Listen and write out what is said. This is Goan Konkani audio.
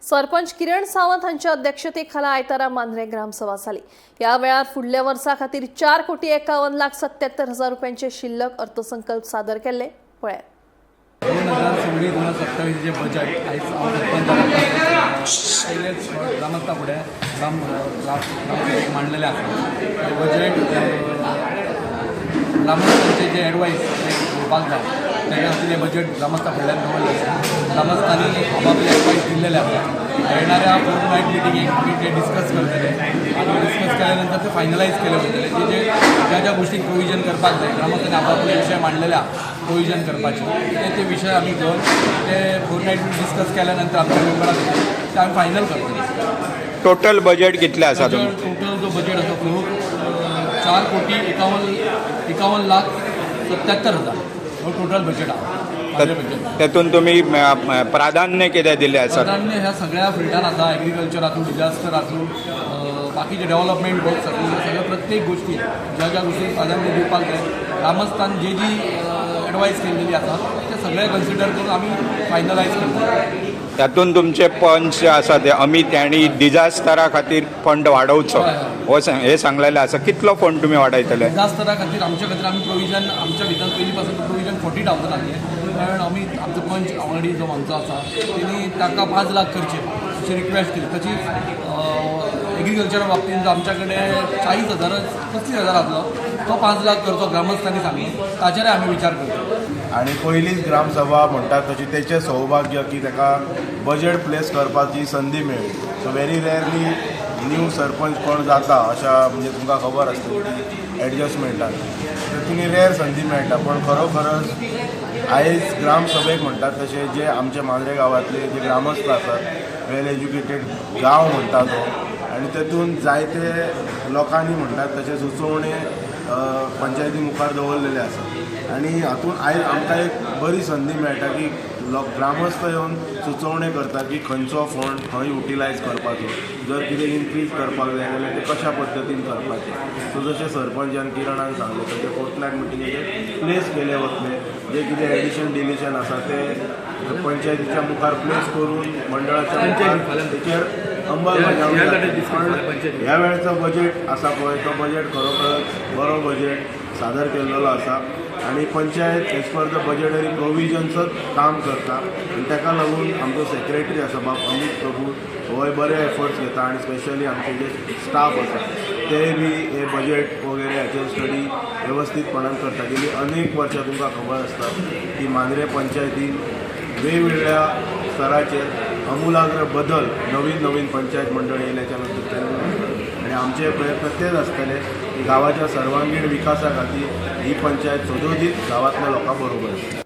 सरपंच किरण सावंत हांच्या अध्यक्षतेखाला आयतारा मांद्रे ग्रामसभा जाली. ह्या वेळार फुडल्या वर्सा खातीर 4 कोटी 51 लाख 77 हजार रुपयांचे शिल्लक अर्थसंकल्प सादर केल्ले. पळयात. 2026 2027 जे बजेट आयज हांव सरपंच पयलेच ग्रामस्था फुडें ग्राम ग्रामसभेक मांडलेलें आसा. हें बजेट ग्रामस्थांचे जे एडवायस ते घेवपाक जाय, तेज्या खातीर हें बजेट ग्रामस्था फुडल्यान दवरलें आसा. ग्रामस्थांनी आपापले एडवायस दिल्लेले आसा. येणाऱ्या फोर्थ नायट मिटिंगेक आमी ते डिस्कस करतले आनी डिस्कस केल्या नंतर ते फायनलायज केले वयतले की जे ज्या ज्या गोष्टीक प्रोविजन करपाक जाय, ग्रामस्थांनी आपापले विशय मांडलेले आहा प्रोविजन करपाचे, ते ते विशय आमी घेवन ते फोर नायट डिस्कस केल्या नंतर आमच्या मेंबरां भितर ते आमी फायनल करतले. टोटल बजेट कितलें आसा तुमचें? टोटल जो बजेट आसा तो 4 कोटी 51 लाख 77 हजार हो टोटल बजेट आहा मांद्रे पंचायत. तेतून तुमी प्राधान्य कितें दिलें आसा? प्राधान्य ह्या सगळ्या फिल्डान आसा. एग्रीकल्चर आसूं, डिजास्टर आसूं, बाकीचे डेव्हलपमेंट वर्क्स आसूं, सगळ्या प्रत्येक गोष्टी, ज्या ज्या गोष्टी प्राधान्य दिवपाक जाय, ग्रामस्थान जे जी एडवायस केल्लेली आसा, ते सगळे कन्सिडर करून आमी फायनलायज करता. तातूंत तुमचे पंच जे आसा ते अमित हांणी डिजास्टरा खातीर फंड वाडोवचो हो हें सांगलेलें आसा. कितलो फंड तुमी वाडयतले? डिजास्टरा खातीर आमच्या खातीर आमी प्रोविजन, आमच्या भितर पयलीं पासून प्रोविजन 40,000 आसलें, कारण आमी आमचो पंच वांगडी जो आमचो आसा तेणी ताका 5 लाख करचे अशी रिक्वेस्ट केली. तशीच एग्रीकल्चरा बाबतींत जो आमच्या कडेन 40 हजारच 35 हजार आसलो, तो 5 लाख करचो ग्रामस्थांनी सांगलें, ताचेरय आमी विचार करतो. आणि पयलीच ग्रामसभा म्हणटात तशी तेचें सौभाग्य की ताका बजेट प्लेस करपाची संदी मेळ्ळी. So very rarely new sarpanch कोण जाता अशा, म्हणजे तुमकां खबर आसतली की एडजस्टमेंटान तितून रेअर संदी मेळटा. पण खरोखरच आयज ग्रामसभेक म्हणटात तशें जे आमचे मांद्रे गांवांतले जे ग्रामस्थ आसात, वेल एज्युकेटेड गांव म्हणटा तो, आनी तेतून जायते लोकांनी म्हणटात तशें सुचोवणे पंचायती मुखार दवरलेले आसा. आनी हातूंत आयज आमकां एक बरी संदी मेळटा की लोक ग्रामस्थ येवन सुचोवणे करता की खंयचो फंड खंय युटिलायज करपाचो, जर कितें इन्क्रीज करपाक जाय जाल्यार तें कशा पद्दतीन करपाचें. सो जशें सरपंचान किरणान सांगलें, तशें फोर्थ नायट मिटिंगेचेर प्लेस केले वतले. जे कितें एडिशन डिलिशन आसा ते पंचायतीच्या मुखार प्लेस करून मंडळाच्या मुखार तेचेर अंमलबजावणी जातली. पण ह्या वेळचो बजेट आसा पळय, तो बजेट खरोखरच बरो बजेट सादर केल्लो आसा आनी panchayat as per the budgetary प्रोविजन्सच काम करता. आनी ताका लागून आमचो सेक्रेटरी आसा बाब अमीत प्रभू, होय बरे एफर्ट्स घेता आनी स्पेशली आमचे जे स्टाफ आसा ते बी हे बजेट वगैरे हाचेर स्टडी वेवस्थीतपणान करता. गेली अनेक वर्सां तुमकां खबर आसता की मांद्रे पंचायतीन वेगवेगळ्या स्तराचेर आमूलाग्र बदल नवीन नवीन पंचायत मंडळ येयल्याच्या नंतर केल्ले आसा. आनी आमचे प्रयत्न तेच आसतले की गांवाच्या सर्वांगीण विकासा खातीर ही पंचायत सदोदीत गांवांतल्या लोकां बरोबर आसा.